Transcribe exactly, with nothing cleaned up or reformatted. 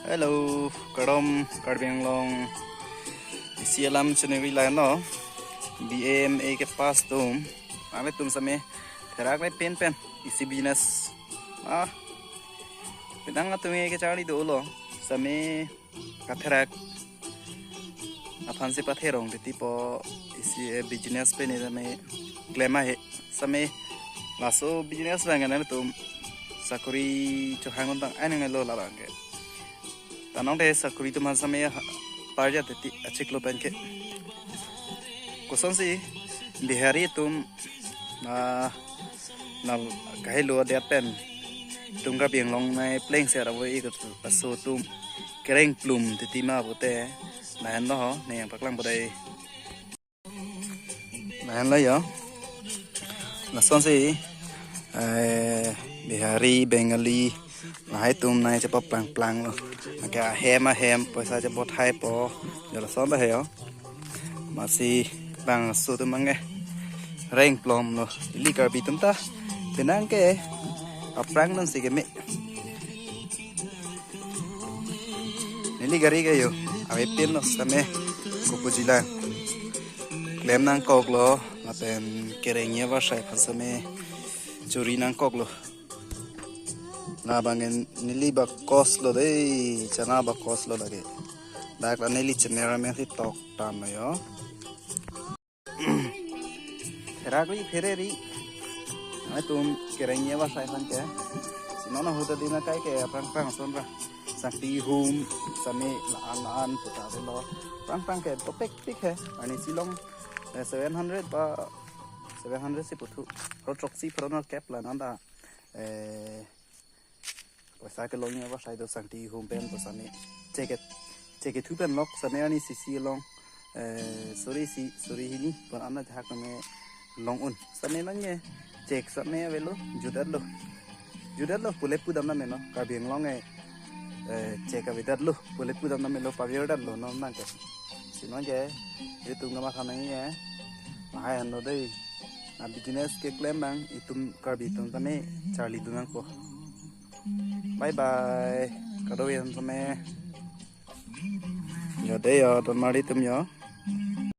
Hello, kardom, Karbi Anglong. Isi alam chuniri lain lo. B A M A ke pass atum. Ame atum same therak le pen pen. Isi business. Ah. Penang atum ke charli dolo. Same katherak aphan si patherong titi po isi, eh, business pen ne same klem ahe. Same laso business abang ke nangtum sakori chohang untang ainang lo labang ke. Tanong de sakori atum aphan same ha-, parja titi achiklo pen ke. Kosonsi Bihari atum na, na kahelo adet pen atum Karbi Anglong nai pleng ser avo ik aso atum kereng plum titi ma pute lahenlo ho, ne yang paklang bodai. Lahenlo yo. Lasonsi, eh, Bihari, Bengali, lahai atum nai chepaplang plang lo. Anke ahem ahem poisa chepot hai po. Yo lason ta he yo. Masi bang aso atum anke reng plum lo. Ili Karbi atum ta penang ke aphrang non si keme. Neli gari ke yo, ave pen lo same kopuji lang. Klem nangkok lo, lapen kereng ye vasai aphan same churi nangkok lo. Labang ke neli bakos lo dei, chana bakos lo lake. Dak la neli cameraman si tok tam lo yo. Therak ri phere ri. Nangtum kereng ye vasai aphan ke. Si non ahut adim akai ke aphrang phrang ason ra. Sangti hum same la-an la-an puta lo. Phrang phrang ke dopik pik he. Arnisi along, eh, seven hundred ba seven hundred si puthu. Ro throksi pharo kep la nanda. Eh, poisa kelong ye vasai do sangti hum pen pu same. Cheke, cheke thu pen lok same arnisi si along. Eh, suri isi, suri hini, pon ana jahak name long un. Same man ye, chek same avelo, judat lo. Judat lo, pule pudam name no, Karbi Anglong e, eh, chek avedat lo, pule pudam name lo, paviar dat lo, no nang ke. Si non ke, itum kamatha nang ye, lahai an lo dei. Na business keklem abang, itum Karbi atum same, charli dun nangpo. Bye bye. Kado yan same. Yo dei yo, don mari atum yo.